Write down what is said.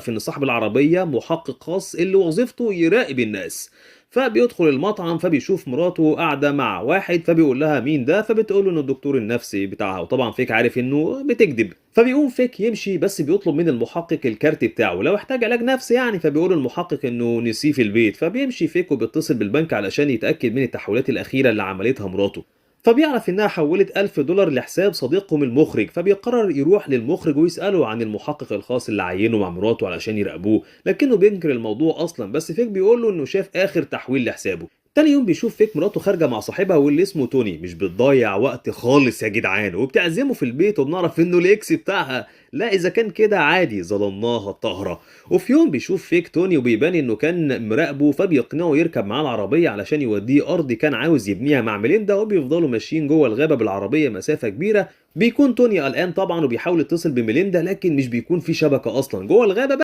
ان صاحب العربية محقق خاص اللي وظيفته يراقب الناس. فبيدخل المطعم فبيشوف مراته قاعدة مع واحد، فبيقول لها مين ده، فبتقول له انه الدكتور النفسي بتاعها، وطبعا فيك عارف انه بتكذب. فبيقوم فيك يمشي، بس بيطلب من المحقق الكارت بتاعه لو احتاج علاج نفسي يعني. فبيقول المحقق انه نسيه في البيت، فبيمشي فيك وبيتصل بالبنك علشان يتاكد من التحويلات الاخيرة اللي عملتها مراته. فبيعرف انها حولت 1000 دولار لحساب صديقهم المخرج، فبيقرر يروح للمخرج ويسأله عن المحقق الخاص اللي عينه مع مراته علشان يراقبوه، لكنه بينكر الموضوع اصلا، بس فيك بيقول له انه شاف اخر تحويل لحسابه. تاني يوم بيشوف فيك مراته خارجه مع صاحبها واللي اسمه توني، مش بتضيع وقت خالص يا جدعان، وبتعزمه في البيت، وبنعرف انه ال ex بتاعها. لا اذا كان كده عادي، ظلمناها الطاهره. وفي يوم بيشوف فيك توني وبيبان انه كان مراقبه، فبيقنعه يركب معاه العربية علشان يوديه ارض كان عاوز يبنيها مع ميليندا. وبيفضلوا ماشيين جوه الغابة بالعربية مسافة كبيره. بيكون توني قلقان طبعا وبيحاول يتصل بميليندا، لكن مش بيكون في شبكة اصلا جوه الغابه.